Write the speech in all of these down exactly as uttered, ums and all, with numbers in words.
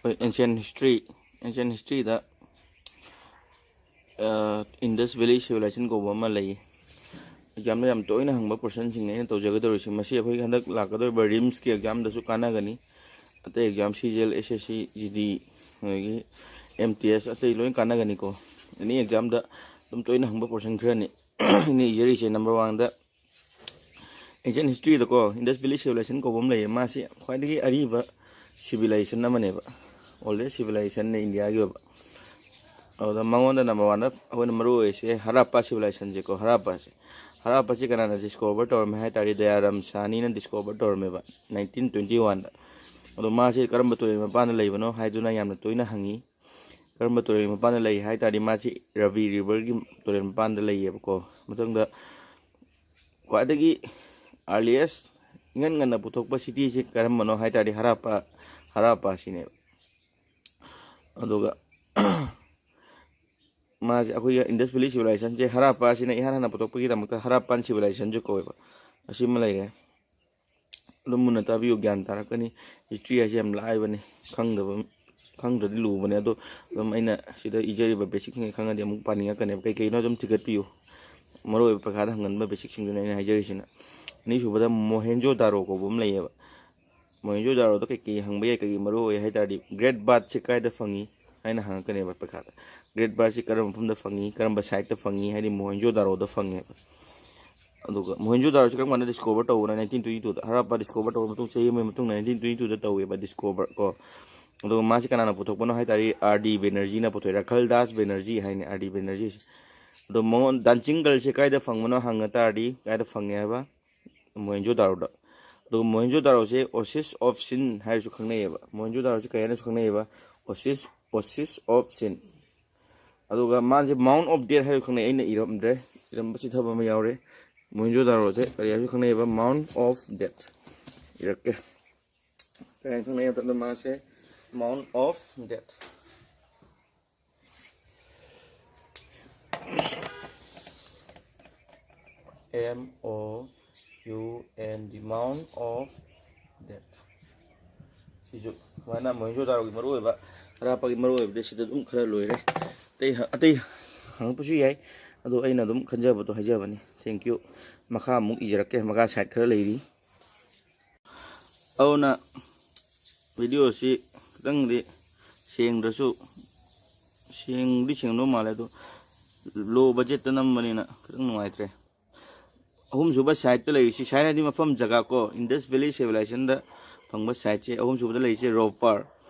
Ancient history ancient ꯍꯤꯁꯇ꯭ꯔꯤꯗ Indus valley civilization ꯀꯧꯕ ꯑꯃ ꯂꯩ꯫ ꯑꯦꯛꯖꯥꯝꯗ ꯌꯥꯝ ꯇꯣꯏꯅ ꯍꯪꯕ ꯄꯣꯔꯁꯟꯁꯤꯡꯅꯦ ꯑꯩꯅ ꯇꯧꯖꯒꯗꯧꯔꯤꯁꯤ꯫ ꯃꯁꯤ ꯑꯩꯈꯣꯏꯒꯤ ꯍꯟꯗꯛ ꯂꯥꯛꯀꯗꯧꯔꯤꯕ ꯔꯤꯝꯁꯀꯤ ꯑꯦꯛꯖꯥꯝꯗꯁꯨ ꯀꯥꯟꯅꯒꯅꯤ꯫ ꯑꯇꯩ ꯑꯦꯛꯖꯥꯝ, ꯁꯤ ꯖꯤ ꯑꯦꯜ, ꯑꯦꯁ ꯑꯦꯁ ꯁꯤ, ꯖꯤ ꯗꯤ, ꯑꯗꯒꯤ ꯑꯦꯝ ꯇꯤ ꯑꯦꯁ, ꯑꯇꯩ ꯂꯣꯏ ꯀꯥꯟꯅꯒꯅꯤꯀꯣ꯫ ꯑꯦꯅꯤ ꯑꯦꯛꯖꯥꯝꯗ ꯑꯗꯨꯝ ꯇꯣꯏꯅ ꯍꯪꯕ ꯄꯣꯔꯁꯟ ꯈꯔꯅꯤ꯫ ꯑꯩꯅ ꯏꯖꯔꯤꯁꯦ ꯅꯝꯕꯔ ꯋꯥꯟꯗ ꯑꯦꯟꯁꯤꯌꯟ ꯍꯤꯁꯇ꯭ꯔꯤꯗꯀꯣ ꯏꯟꯗꯁ ꯚꯦꯂꯤ ꯁꯤꯚꯤꯂꯥꯏꯖꯦꯁꯟ ꯀꯧꯕ ꯑꯃ ꯂꯩꯌꯦ꯫ ꯃꯥꯁꯤ ꯈ꯭ꯋꯥꯏꯗꯒꯤ ꯑꯔꯤꯕ ꯁꯤꯚꯤꯂꯥꯏꯖꯦꯁꯟ ꯑꯃꯅꯦꯕ, ꯑꯣꯜꯗꯦꯁ ꯁꯤꯚꯤꯂꯥꯏꯖꯦꯁꯟꯅꯦ ꯏꯟꯗꯤꯌꯥꯒꯤ ꯑꯣꯏꯕ꯫ ꯑꯗꯨꯗ ꯃꯉꯣꯟꯗ ꯅꯝꯕꯔ ꯋꯥꯟꯗ ꯑꯩꯈꯣꯏꯅ ꯃꯔꯨ ꯑꯣꯏꯔꯤꯁꯦ ꯍꯔꯥꯞꯄꯥ ꯁꯤꯚꯤꯂꯥꯏꯖꯦꯁꯟꯁꯦꯀꯣ꯫ ꯍꯔꯥꯞꯄꯥꯁꯦ, ꯍꯔꯥꯞꯄꯥꯁꯦ ꯀꯅꯥꯅ ꯗꯤꯁꯀꯣꯚꯔ ꯇꯧꯔꯝꯃꯦ ꯍꯥꯏ ꯇꯥꯔꯗꯤ, ꯗꯌꯥꯔꯥꯝ ꯁꯥꯅꯤꯅ ꯗꯤꯁꯀꯣꯚꯔ ꯇꯧꯔꯝꯃꯦꯕ ꯅꯥꯏꯟꯇꯤꯟ ꯇ꯭ꯋꯦꯟꯇꯤ ꯋꯥꯟꯗ꯫ ꯑꯗꯣ ꯃꯥꯁꯦ ꯀꯔꯝꯕ ꯇꯨꯔꯦꯜ ꯃꯄꯥꯟꯗ ꯂꯩꯕꯅꯣ ꯍꯥꯏꯗꯨꯅ ꯌꯥꯝꯅ ꯇꯣꯏꯅ ꯍꯪꯉꯤ꯫ ꯀꯔꯝꯕ ꯇꯨꯔꯦꯜ ꯃꯄꯥꯟꯗ ꯂꯩ ꯍꯥꯏ ꯇꯥꯔꯗꯤ, ꯃꯥꯁꯤ ꯔꯕꯤ ꯔꯤꯚꯔꯒꯤ ꯇꯨꯔꯦꯜ ꯃꯄꯥꯟꯗ ꯂꯩꯌꯦꯕꯀꯣ꯫ ꯃꯊꯪꯗ ꯈ꯭ꯋꯥꯏꯗꯒꯤ ꯑꯥꯔꯂꯤꯌꯦꯁ, ꯏꯉꯟ ꯉꯟꯅ ꯄꯨꯊꯣꯛꯄ ꯁꯤꯇꯤꯁꯤ ꯀꯔꯝꯕꯅꯣ ꯍꯥꯏ ꯇꯥꯔꯗꯤ, ꯍꯔꯥꯞꯄꯥ, ꯍꯔꯥꯞꯄꯥꯁꯤꯅꯦꯕ꯫ ꯑꯗꯨꯒ ꯃꯥꯁꯦ ꯑꯩꯈꯣꯏꯒꯤ ꯏꯟꯗꯁ ꯚꯦꯂꯤ ꯁꯤꯚꯤꯂꯥꯏꯖꯦꯁꯟꯁꯦ, ꯍꯔꯥꯞꯄꯥꯁꯤꯅ ꯏꯍꯥꯟ ꯍꯥꯟꯅ ꯄꯨꯊꯣꯛꯄꯒꯤꯗꯃꯛꯇ ꯍꯔꯥꯞꯄꯥꯟ ꯁꯤꯚꯤꯂꯥꯏꯖꯦꯁꯟꯁꯨ ꯀꯧꯋꯦꯕ꯫ ꯑꯁꯤꯃ ꯂꯩꯔꯦ꯫ ꯑꯗꯨꯝ ꯃꯨꯟꯅ ꯇꯥꯕꯤꯌꯨ, ꯒ꯭ꯌꯥꯟ ꯇꯥꯔꯛꯀꯅꯤ꯫ ꯍꯤꯁꯇ꯭ꯔꯤ ꯍꯥꯏꯁꯦ ꯌꯥꯝ ꯂꯥꯏꯕꯅꯤ, ꯈꯪꯗꯕ, ꯈꯪꯗ꯭ꯔꯗꯤ ꯂꯨꯕꯅꯦ꯫ ꯑꯗꯣ ꯑꯗꯨꯝ ꯑꯩꯅ ꯁꯤꯗ ꯏꯖꯔꯤꯕ ꯕꯦꯁꯤꯛꯁꯤꯡꯁꯦ ꯈꯪꯉꯗꯤ ꯑꯃꯨꯛ ꯄꯥꯅꯤꯡꯉꯛꯀꯅꯦꯕ꯫ ꯀꯩ ꯀꯩꯅꯣ ꯑꯗꯨꯝ ꯊꯤꯒꯠꯄꯤꯌꯨ꯫ ꯃꯔꯨꯑꯣꯏꯕ ꯄꯩꯈꯥꯗ ꯍꯪꯒꯟꯕ ꯕꯦꯁꯤꯛꯁꯤꯡꯗꯨꯅ ꯑꯩꯅ ꯍꯥꯏꯖꯔꯤꯁꯤꯅ꯫ ꯑꯅꯤꯁꯨꯕꯗ ꯃꯣꯍꯦꯟꯖꯣ ꯗꯥꯔꯣ ꯀꯧꯕ ꯑꯃ ꯂꯩꯌꯦꯕ꯫ ꯃꯣꯍꯦꯟꯖꯣ ꯗꯥꯔꯣꯗ ꯀꯩꯀꯩ ꯍꯪꯕ ꯌꯥꯏ, ꯀꯩꯀꯩ ꯃꯔꯨ ꯑꯣꯏ ꯍꯥꯏ ꯇꯥꯔꯗꯤ, ꯒ꯭ꯔꯦꯠ ꯕꯥꯠꯁꯦ ꯀꯥꯏꯗ ꯐꯪꯉꯤ ꯍꯥꯏꯅ ꯍꯪꯉꯛꯀꯅꯦꯕ ꯄꯩꯈꯥꯗ꯫ ꯒ꯭ꯔꯦꯠ ꯕꯥꯠꯁꯤ ꯀꯔꯝꯕ ꯃꯐꯝꯗ ꯐꯪꯉꯤ, ꯀꯔꯝꯕ ꯁꯥꯏꯠꯇ ꯐꯪꯉꯤ ꯍꯥꯏꯗꯤ, ꯃꯣꯍꯦꯟꯖꯣ ꯗꯥꯔꯣꯗ ꯐꯪꯉꯦꯕ꯫ ꯑꯗꯨꯒ ꯃꯣꯍꯦꯟꯖꯣ ꯗꯥꯔꯣꯁꯤ ꯀꯔꯝ ꯀꯥꯟꯗ ꯗꯤꯁꯀꯣꯚꯔ ꯇꯧꯕꯅꯣ? ꯅꯥꯏꯟꯇꯤꯟ ꯇ꯭ꯋꯦꯟꯇꯤ ꯇꯨꯗ꯫ ꯍꯔꯥꯞꯄꯥ ꯗꯤꯁꯀꯣꯚꯔ ꯇꯧꯕ ꯃꯇꯨꯡ ꯆꯍꯤ ꯑꯃꯒꯤ ꯃꯇꯨꯡꯗ ꯅꯥꯏꯟꯇꯤꯟ ꯇ꯭ꯋꯦꯟꯇꯤ ꯇꯨꯗ ꯇꯧꯋꯦꯕ ꯗꯤꯁꯀꯣꯚꯔ ꯀꯣ꯫ ꯑꯗꯨꯒ ꯃꯥꯁꯤ ꯀꯅꯥꯅ ꯄꯨꯊꯣꯛꯄꯅꯣ ꯍꯥꯏ ꯇꯥꯔꯗꯤ, ꯑꯥꯔ ꯗꯤ ꯕꯦꯅꯔꯖꯤꯅ ꯄꯨꯊꯣꯛꯑꯦ꯫ ꯔꯥꯈꯜ ꯗꯥꯁ ꯕꯦꯅꯔꯖꯤ ꯍꯥꯏꯅꯦ ꯑꯥꯔ ꯗꯤ ꯕꯦꯅꯔꯖꯤꯁꯦ꯫ ꯑꯗꯣ ꯃꯉꯣꯟ ꯗꯥꯟꯁꯤꯡ ꯒꯔꯜꯁꯦ ꯀꯥꯏꯗ ꯐꯪꯕꯅꯣ ꯍꯪꯉ ꯇꯥꯔꯗꯤ, ꯀꯥꯏꯗ ꯐꯪꯉꯦ ꯍꯥꯏꯕ? ꯃꯣꯍꯦꯟꯖꯣ ꯗꯥꯔꯣꯗ꯫ ꯑꯗꯨꯒ ꯃꯣꯍꯦꯟꯖꯣ ꯗꯥꯔꯣꯁꯦ ꯑꯣꯁꯤꯁ ꯑꯣꯐ ꯁꯤꯟ ꯍꯥꯏꯔꯁꯨ ꯈꯪꯅꯩꯌꯦꯕ꯫ ꯃꯣꯍꯦꯟꯖꯣ ꯗꯥꯔꯣꯁꯦ ꯀꯩ ꯍꯥꯏꯅꯁꯨ ꯈꯪꯅꯩꯌꯦꯕ? ꯑꯣꯁꯤꯁ, ꯑꯣꯁꯤꯁ ꯑꯣꯐ ꯁꯤꯟ꯫ ꯑꯗꯨꯒ ꯃꯥꯁꯦ ꯃꯥꯎꯟ ꯑꯣꯐ ꯗꯦꯠ ꯍꯥꯏꯔꯁꯨ ꯈꯪꯅꯩ꯫ ꯑꯩꯅ ꯏꯔꯝꯗ꯭ꯔꯦ, ꯏꯔꯝꯕ ꯆꯤꯊꯕ ꯑꯃ ꯌꯥꯎꯔꯦ꯫ ꯃꯣꯍꯦꯟꯖꯣ ꯗꯥꯔꯣꯁꯦ ꯀꯔꯤ ꯍꯥꯏꯔꯁꯨ ꯈꯪꯅꯩꯌꯦꯕ? Mound of death. ꯏꯔꯛꯀꯦ꯫ ꯀꯩ ꯍꯥꯏꯅ ꯈꯪꯅꯩ ꯍꯥꯏꯕ ꯃꯇꯝꯗ ꯃꯥꯁꯦ mound of death. M O U N D, Mount of Death꯫ ꯁꯤꯁꯨ ꯁꯨꯃꯥꯏꯅ ꯃꯣꯍꯦꯟꯖꯣꯗꯥꯔꯣꯒꯤ ꯃꯔꯨ ꯑꯣꯏꯕ, ꯍꯔꯥꯞꯄꯒꯤ ꯃꯔꯨ ꯑꯣꯏꯕꯗꯤ ꯁꯤꯗ ꯑꯗꯨꯝ ꯈꯔ ꯂꯣꯏꯔꯦ꯫ ꯑꯇꯩ ꯑꯇꯩ ꯍꯪꯉꯛꯄꯁꯨ ꯌꯥꯏ, ꯑꯗꯣ ꯑꯩꯅ ꯑꯗꯨꯝ ꯈꯟꯖꯕꯗꯣ ꯍꯥꯏꯖꯕꯅꯤ꯫ Thank you꯫ ꯃꯈꯥ ꯑꯃꯨꯛ ꯏꯖꯔꯛꯀꯦ, ꯃꯈꯥ ꯁꯥꯏꯠ ꯈꯔ ꯂꯩꯔꯤ꯫ ꯑꯗꯨꯅ ꯚꯤꯗꯤꯑꯣꯁꯤ ꯈꯤꯇꯪꯗꯤ ꯁꯦꯡꯗ꯭ꯔꯁꯨ, ꯁꯦꯡꯗꯤ ꯁꯦꯡꯗꯧ ꯃꯥꯜꯂꯦ, ꯑꯗꯣ ꯂꯣ ꯕꯖꯦꯠꯇ ꯅꯝꯕꯅꯤꯅ ꯈꯤꯇꯪ ꯅꯨꯡꯉꯥꯏꯇ꯭ꯔꯦ꯫ ꯑꯍꯨꯝꯁꯨꯕ ꯁꯥꯏꯠꯇ ꯂꯩꯔꯤꯁꯤ, ꯁꯥꯏꯠ ꯍꯥꯏꯗꯤ ꯃꯐꯝ ꯖꯒꯥ ꯀꯣ, Indus Valley Civilizationꯗ ꯐꯪꯕ ꯁꯥꯏꯠꯁꯦ ꯑꯍꯨꯝꯁꯨꯕꯗ ꯂꯩꯔꯤꯁꯦ ꯔꯣꯄꯔ꯫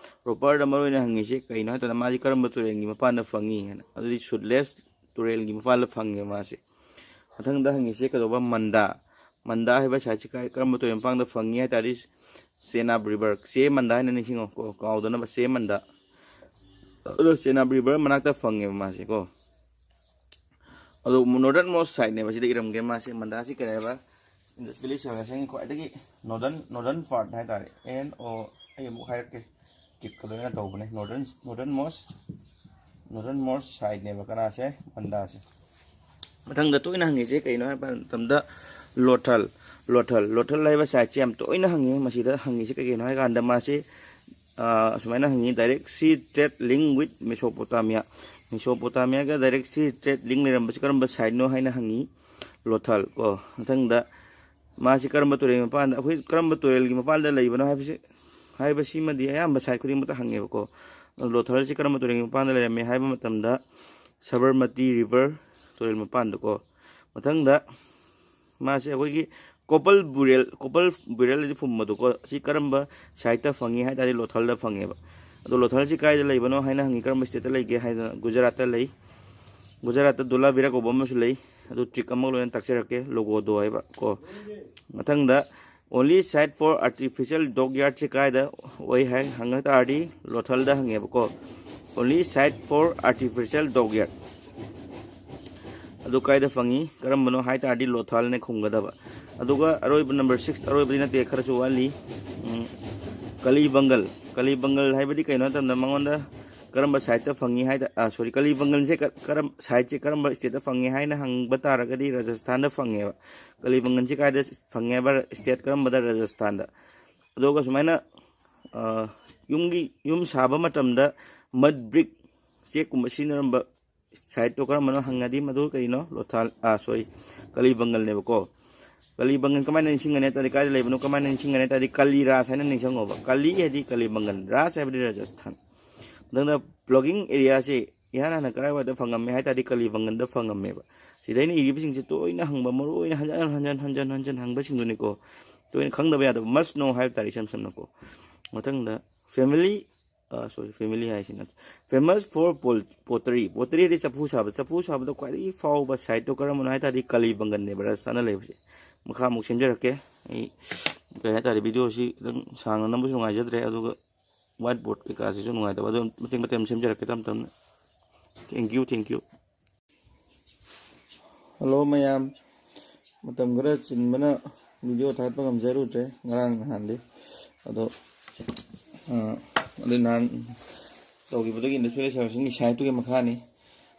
ꯔꯣꯄꯔꯗ ꯃꯔꯨꯑꯣꯏꯅ ꯍꯪꯉꯤꯁꯦ ꯀꯩꯅꯣ ꯍꯥꯏ ꯇꯥꯔꯗꯤ, ꯃꯥꯗꯤ ꯀꯔꯝꯕ ꯇꯨꯔꯦꯜꯒꯤ ꯃꯄꯥꯟꯗ ꯐꯪꯉꯤ ꯍꯥꯏꯅ, ꯑꯗꯨꯗꯤ ꯁꯨꯠꯂꯦꯁ ꯇꯨꯔꯦꯜꯒꯤ ꯃꯄꯥꯟꯗ ꯐꯪꯉꯦ ꯃꯥꯁꯦ꯫ ꯃꯊꯪꯗ ꯍꯪꯉꯤꯁꯦ ꯀꯩꯗꯧꯕ? ꯃꯟꯗꯥ꯫ ꯃꯟꯗꯥ ꯍꯥꯏꯕ ꯁꯥꯏꯠꯁꯦ ꯀꯥꯏ, ꯀꯔꯝꯕ ꯇꯨꯔꯦꯜ ꯃꯄꯥꯟꯗ ꯐꯪꯉꯤ ꯍꯥꯏ ꯇꯥꯔꯗꯤ, ꯆꯦꯅꯥꯕ ꯔꯤꯚꯔ, ꯆꯦ ꯃꯟꯗꯥ ꯍꯥꯏꯅ ꯅꯤꯡꯁꯤꯡꯉꯣ ꯀꯣ, ꯀꯥꯎꯗꯅꯕ, ꯆꯦ ꯃꯟꯗꯥ꯫ ꯑꯗꯣ ꯆꯦꯅꯥꯕ ꯔꯤꯚꯔ ꯃꯅꯥꯛꯇ ꯐꯪꯉꯦꯕ ꯃꯥꯁꯦ ꯀꯣ꯫ ꯑꯗꯣ ꯅꯣꯔꯗꯔꯟ ꯃꯣꯁ ꯁꯥꯏꯠꯅꯦꯕ ꯁꯤꯗ ꯏꯔꯝꯒꯦ ꯃꯥꯁꯦ꯫ ꯃꯟꯗꯥꯁꯤ ꯀꯔꯤ ꯍꯥꯏꯕ? Indus Valley Civilizationꯒꯤ ꯈ꯭ꯋꯥꯏꯗꯒꯤ ꯅꯣꯔꯗꯔꯟ, ꯅꯣꯔꯗꯔꯟ ꯄꯥꯔꯠ ꯍꯥꯏ ꯇꯥꯔꯦ꯫ ꯑꯦꯟ ꯑꯣ, ꯑꯩ ꯑꯃꯨꯛ ꯍꯥꯏꯔꯛꯀꯦ, ꯇꯤꯛꯀ ꯂꯣꯏꯅ ꯇꯧꯕꯅꯦ꯫ Northern, northern moss, northern moss ꯁꯥꯏꯠꯅꯦꯕ ꯀꯅꯥꯁꯦ? ꯃꯟꯗꯥꯁꯦ꯫ ꯃꯊꯪꯗ ꯇꯣꯏꯅ ꯍꯪꯉꯤꯁꯦ ꯀꯩꯅꯣ ꯍꯥꯏꯕ ꯃꯇꯝꯗ ꯂꯣꯊꯜ꯫ ꯂꯣꯊꯜ, ꯂꯣꯊꯜ ꯍꯥꯏꯕ ꯁꯥꯏꯠꯁꯦ ꯌꯥꯝ ꯇꯣꯏꯅ ꯍꯪꯉꯤ꯫ ꯃꯁꯤꯗ ꯍꯪꯉꯤꯁꯦ ꯀꯩꯒꯤꯅꯣ ꯍꯥꯏ ꯀꯥꯟꯗ ꯃꯥꯁꯤ, ꯑꯥ, ꯁꯨꯃꯥꯏꯅ ꯍꯪꯉꯤ, "Direct sea trade link with Mesopotamia"꯫ ꯃꯦꯁꯣꯄꯣꯇꯥꯃꯤꯌꯥꯒ direct sea trade link ꯂꯩꯔꯝꯕꯁꯤ ꯀꯔꯝꯕ ꯁꯥꯏꯠꯅꯣ ꯍꯥꯏꯅ ꯍꯪꯉꯤ꯫ ꯂꯣꯊꯜ ꯀꯣ꯫ ꯃꯊꯪꯗ ꯃꯥꯁꯤ ꯀꯔꯝꯕ ꯇꯨꯔꯦꯜꯒꯤ ꯃꯄꯥꯟꯗ, ꯑꯩꯈꯣꯏ ꯀꯔꯝꯕ ꯇꯨꯔꯦꯜꯒꯤ ꯃꯄꯥꯟꯗ ꯂꯩꯕꯅꯣ ꯍꯥꯏꯕꯁꯤ, ꯍꯥꯏꯕꯁꯤꯃꯗꯤ ꯑꯌꯥꯝꯕ ꯁꯥꯏꯠ ꯈꯨꯗꯤꯡꯃꯛꯇ ꯍꯪꯉꯦꯕꯀꯣ꯫ ꯂꯣꯊꯜꯁꯤ ꯀꯔꯝꯕ ꯇꯨꯔꯦꯜꯒꯤ ꯃꯄꯥꯟꯗ ꯂꯩꯔꯝꯃꯤ ꯍꯥꯏꯕ ꯃꯇꯝꯗ ꯁꯕꯔꯃꯇꯤ ꯔꯤꯚꯔ ꯇꯨꯔꯦꯜ ꯃꯄꯥꯟꯗꯀꯣ꯫ ꯃꯊꯪꯗ ꯃꯥꯁꯦ ꯑꯩꯈꯣꯏꯒꯤ ꯀꯣꯄꯜ ꯕꯨꯔꯦꯜ, ꯀꯣꯄꯜ ꯕꯨꯔꯦꯜ ꯍꯥꯏꯗꯤ ꯐꯨꯝꯕꯗꯣꯀꯣ, ꯁꯤ ꯀꯔꯝꯕ ꯁꯥꯏꯠꯇ ꯐꯪꯉꯤ ꯍꯥꯏ ꯇꯥꯔꯗꯤ ꯂꯣꯊꯜꯗ ꯐꯪꯉꯦꯕ꯫ ꯑꯗꯣ ꯂꯣꯊꯜꯁꯤ ꯀꯥꯏꯗ ꯂꯩꯕꯅꯣ ꯍꯥꯏꯅ ꯍꯪꯉꯤ, ꯀꯔꯝꯕ ꯁ꯭ꯇꯦꯠꯇ ꯂꯩꯒꯦ ꯍꯥꯏꯗꯅ, ꯒꯨꯖꯔꯥꯠꯇ ꯂꯩ꯫ ꯒꯨꯖꯔꯥꯠꯇ ꯗꯣꯂꯥꯚꯤꯔꯥ ꯀꯧꯕ ꯑꯃꯁꯨ ꯂꯩ꯫ ꯑꯗꯨ ꯇ꯭ꯔꯤꯛ ꯑꯃ ꯂꯣꯏꯅ ꯇꯥꯛꯆꯔꯛꯀꯦ, ꯂꯣꯒꯣꯗꯣ ꯍꯥꯏꯕ ꯀꯣ꯫ ꯃꯊꯪꯗ, "Only site for artificial dockyard"ꯁꯦ ꯀꯥꯏꯗ ꯑꯣꯏ ꯍꯥꯏ ꯍꯪꯉ ꯇꯥꯔꯗꯤ ꯂꯣꯊꯜꯗ ꯍꯪꯉꯦꯕꯀꯣ꯫ "Only site for artificial dockyard" ꯑꯗꯨ ꯀꯥꯏꯗ ꯐꯪꯉꯤ, ꯀꯔꯝꯕꯅꯣ ꯍꯥꯏ ꯇꯥꯔꯗꯤ ꯂꯣꯊꯜꯅ ꯈꯨꯝꯒꯗꯕ꯫ ꯑꯗꯨꯒ ꯑꯔꯣꯏꯕ number six, ꯑꯔꯣꯏꯕꯗꯤ ꯅꯠꯇꯦ, ꯈꯔꯁꯨ ꯋꯥꯠꯂꯤ꯫ ꯎꯝ, ꯀꯂꯤꯕꯪꯒꯜ꯫ ꯀꯂꯤꯕꯪꯒꯜ ꯍꯥꯏꯕꯗꯤ ꯀꯩꯅꯣ ꯍꯥꯏ ꯃꯇꯝꯗ ꯃꯉꯣꯟꯗ ꯀꯔꯝꯕ ꯁꯥꯏꯠꯇ ꯐꯪꯉꯤ ꯍꯥꯏ ꯇ-, ꯑ, sorry, ꯀꯂꯤꯕꯪꯒꯜꯁꯦ ꯀ-, ꯀꯔꯝ-, ꯁꯥꯏꯠꯁꯦ ꯀꯔꯝꯕ ꯁ꯭ꯇꯦꯠꯇ ꯐꯪꯉꯤ ꯍꯥꯏꯅ ꯍꯪꯕ ꯇꯥꯔꯒꯗꯤ ꯔꯥꯖꯁꯊꯥꯟꯗ ꯐꯪꯉꯦꯕ꯫ ꯀꯂꯤꯕꯪꯒꯜꯁꯦ ꯀꯥꯏꯗ ꯐꯪꯉꯦ ꯍꯥꯏꯕ? ꯁ꯭ꯇꯦꯠ ꯀꯔꯝꯕꯗ? ꯔꯥꯖꯁꯊꯥꯟꯗ꯫ ꯑꯗꯨꯒ ꯁꯨꯃꯥꯏꯅ ꯑ, ꯌꯨꯝꯒꯤ, ꯌꯨꯝ ꯁꯥꯕ ꯃꯇꯝꯗ mud brick ꯆꯦꯛꯀꯨꯝꯕ ꯁꯤꯖꯤꯟꯅꯔꯝꯕ ꯁꯥꯏꯠꯇꯣ ꯀꯔꯝꯕꯅꯣ ꯍꯪꯉꯗꯤ, ꯃꯗꯨ ꯀꯔꯤꯅꯣ? ꯂꯣꯊꯥꯜ, ꯑ, sorry, ꯀꯂꯤꯕꯪꯒꯜꯅꯦꯕꯀꯣ꯫ ꯀꯂꯤꯕꯪꯒꯜ ꯀꯃꯥꯏꯅ ꯅꯤꯡꯁꯤꯡꯒꯅꯤ ꯍꯥꯏ ꯇꯥꯔꯗꯤ, ꯀꯥꯏꯗ ꯂꯩꯕꯅꯣ, ꯀꯃꯥꯏꯅ ꯅꯤꯡꯁꯤꯡꯒꯅꯤ ꯍꯥꯏ ꯇꯥꯔꯗꯤ, ꯀꯂꯤ ꯔꯥꯖ ꯍꯥꯏꯅ ꯅꯤꯡꯁꯤꯡꯉꯣꯕ꯫ ꯀꯂꯤ ꯍꯥꯏꯗꯤ ꯀꯂꯤꯕꯪꯒꯜ, ꯔꯥꯖ ꯍꯥꯏꯕꯗꯤ ꯔꯥꯖꯁꯊꯥꯟ꯫ ꯃꯊꯪꯗ ꯄ꯭ꯂꯣꯒꯤꯡ ꯑꯦꯔꯤꯌꯥꯁꯤ ꯏꯍꯥꯟ ꯍꯥꯟꯅ ꯀꯗꯥꯏꯋꯥꯏꯗ ꯐꯪꯉꯝꯃꯦ ꯍꯥꯏ ꯇꯥꯔꯗꯤ, ꯀꯂꯤꯕꯪꯒꯜꯗ ꯐꯪꯉꯝꯃꯦꯕ꯫ ꯁꯤꯗ ꯑꯩꯅ ꯏꯔꯤꯕꯁꯤꯡꯁꯦ ꯇꯣꯏꯅ ꯍꯪꯕ, ꯃꯔꯨ ꯑꯣꯏꯅ ꯍꯟꯖꯟ ꯍꯟꯖꯟ, ꯍꯟꯖꯟ ꯍꯟꯖꯟ ꯍꯪꯕꯁꯤꯡꯗꯨꯅꯤꯀꯣ꯫ ꯇꯣꯏꯅ ꯈꯪꯗꯕ ꯌꯥꯗꯕ, must know ꯍꯥꯏꯕ ꯇꯥꯔꯦ, ꯏꯁꯝ ꯁꯝꯅꯀꯣ꯫ ꯃꯊꯪꯗ family, ꯑ, sorry, family ꯍꯥꯏꯁꯤ ꯅꯠꯇꯦ, famous for pol-, pottery꯫ Pottery ꯍꯥꯏꯗꯤ ꯆꯐꯨ ꯁꯥꯕ꯫ ꯆꯐꯨ ꯁꯥꯕꯗ ꯈ꯭ꯋꯥꯏꯗꯒꯤ ꯐꯥꯎꯕ ꯁꯥꯏꯠꯇꯣ ꯀꯔꯝꯕꯅꯣ ꯍꯥꯏ ꯇꯥꯔꯗꯤ, ꯀꯂꯤꯕꯪꯒꯜꯅꯦꯕ, ꯔꯥꯖꯁꯊꯥꯟꯗ ꯂꯩꯕꯁꯦ꯫ ꯃꯈꯥ ꯑꯃꯨꯛ ꯁꯦꯝꯖꯔꯛꯀꯦ꯫ ꯑꯩ, ꯀꯩ ꯍꯥꯏ ꯇꯥꯔꯦ, ꯚꯤꯗꯤꯑꯣꯁꯤ ꯈꯤꯇꯪ ꯁꯥꯡꯅ ꯅꯝꯕꯁꯨ ꯅꯨꯡꯉꯥꯏꯖꯗ꯭ꯔꯦ, ꯑꯗꯨꯒ white board ꯀꯩꯀꯥꯁꯤꯁꯨ ꯅꯨꯡꯉꯥꯏꯇꯕ, ꯑꯗꯨ ꯃꯇꯦꯛ ꯃꯇꯦꯛ ꯑꯃ ꯁꯦꯝꯖꯔꯛꯀꯦ ꯇꯞ ꯇꯞꯅ꯫ Thank you, thank you. Hello ꯃꯌꯥꯝ, ꯃꯇꯝ ꯈꯔ ꯆꯤꯟꯕꯅ ꯚꯤꯗꯤꯑꯣ ꯊꯥꯒꯠꯄ ꯉꯝꯖꯔꯨꯗ꯭ꯔꯦ ꯉꯔꯥꯡ ꯅꯍꯥꯟꯗꯤ꯫ ꯑꯗꯣ, ꯑ, ꯑꯗꯨ ꯅꯍꯥꯟ ꯇꯧꯈꯤꯕꯗꯨꯒꯤ industrial servicingꯒꯤ ꯁꯥꯏꯠꯇꯨꯒꯤ ꯃꯈꯥꯅꯤ꯫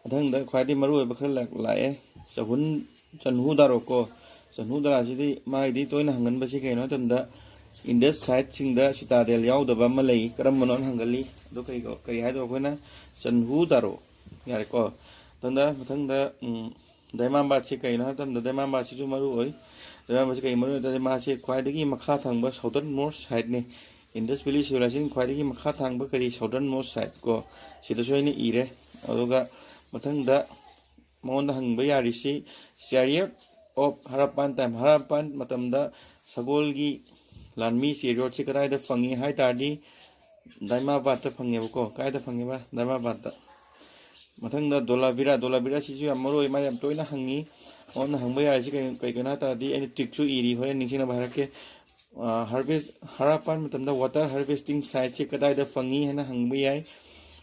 ꯃꯊꯪꯗ ꯈ꯭ꯋꯥꯏꯗꯒꯤ ꯃꯔꯨꯑꯣꯏꯕ ꯈꯔ ꯂꯥꯛ-, ꯂꯥꯛꯑꯦ꯫ ꯆꯍꯨꯟ, ꯆꯟꯍꯨ ꯗꯥꯔꯣ ꯀꯣ꯫ ꯆꯟꯍꯨ ꯗꯥꯔꯥꯁꯤꯗꯤ ꯃꯥꯒꯤꯗꯤ ꯇꯣꯏꯅ ꯍꯪꯒꯟꯕꯁꯤ ꯀꯩꯅꯣ ꯍꯥꯏ ꯃꯇꯝꯗ, Indus ꯁꯥꯏꯠꯁꯤꯡꯗ citadel ꯌꯥꯎꯗꯕ ꯑꯃ ꯂꯩ, ꯀꯔꯝꯕꯅꯣꯅ ꯍꯪꯒꯜꯂꯤ꯫ ꯑꯗꯣ ꯀꯩ, ꯀꯔꯤ ꯍꯥꯏꯗꯣ ꯑꯩꯈꯣꯏꯅ ꯆꯟꯍꯨ ꯗꯥꯔꯣ꯫ ꯌꯥꯔꯦꯀꯣ꯫ ꯃꯊꯪꯗ, ꯃꯊꯪꯗ, ꯎꯝ, ꯗꯥꯏꯃꯥꯕꯥꯗꯁꯤ ꯀꯩꯅꯣ ꯍꯥꯏꯕ ꯃꯇꯝꯗ, ꯗꯥꯏꯃꯥꯕꯥꯗꯁꯤꯁꯨ ꯃꯔꯨ ꯑꯣꯏ꯫ ꯗꯥꯏꯃꯥꯕꯥꯗꯁꯤ ꯀꯩ ꯃꯔꯨ ꯑꯣꯏ ꯍꯥꯏ ꯇꯥꯔꯗꯤ, ꯃꯥꯁꯤ ꯈ꯭ꯋꯥꯏꯗꯒꯤ ꯃꯈꯥ ꯊꯪꯕ southern most sideꯅꯤ꯫ Indus Valley Civilization ꯈ꯭ꯋꯥꯏꯗꯒꯤ ꯃꯈꯥ ꯊꯪꯕ ꯀꯔꯤ, southern most side ꯀꯣ꯫ ꯁꯤꯗꯁꯨ ꯑꯩꯅ ꯏꯔꯦ꯫ ꯑꯗꯨꯒ ꯃꯊꯪꯗ ꯃꯉꯣꯟꯗ ꯍꯪꯕ ꯌꯥꯔꯤꯁꯤ, Chariot of Harappan time, ꯍꯔꯞꯄꯥꯟ ꯃꯇꯝꯗ ꯁꯒꯣꯜꯒꯤ ꯂꯥꯟꯃꯤ chariotꯁꯤ ꯀꯗꯥꯏꯗ ꯐꯪꯉꯤ ꯍꯥꯏ ꯇꯥꯔꯗꯤ, ꯗꯥꯏꯃꯥꯕꯥꯗꯇ ꯐꯪꯉꯦꯕꯀꯣ꯫ ꯀꯥꯏꯗ ꯐꯪꯉꯦꯕ? ꯗꯥꯏꯃꯥꯕꯥꯗꯇ꯫ ꯃꯊꯪꯗ ꯙꯣꯂꯥꯚꯤꯔꯥ꯫ ꯙꯣꯂꯥꯚꯤꯔꯥꯁꯤꯁꯨ ꯌꯥꯝ ꯃꯔꯨ ꯑꯣꯏ, ꯃꯥ ꯌꯥꯝ ꯇꯣꯏꯅ ꯍꯪꯉꯤ꯫ ꯃꯉꯣꯟꯗ ꯍꯪꯕ ꯌꯥꯔꯤꯁꯤ ꯀꯩ-, ꯀꯩꯒꯤꯅꯣ ꯍꯥꯏ ꯇꯥꯔꯗꯤ, ꯑꯩꯅ ꯇ꯭ꯔꯤꯛꯁꯨ ꯏꯔꯤ, ꯍꯣꯔꯦꯟ ꯅꯤꯡꯁꯤꯡꯅꯕ ꯍꯥꯏꯔꯛꯀꯦ꯫ ꯑ, harvest, ꯍꯔꯞꯄꯥꯟ ꯃꯇꯝꯗ water harvesting siteꯁꯦ ꯀꯗꯥꯏꯗ ꯐꯪꯉꯤ ꯍꯥꯏꯅ ꯍꯪꯕ ꯌꯥꯏ꯫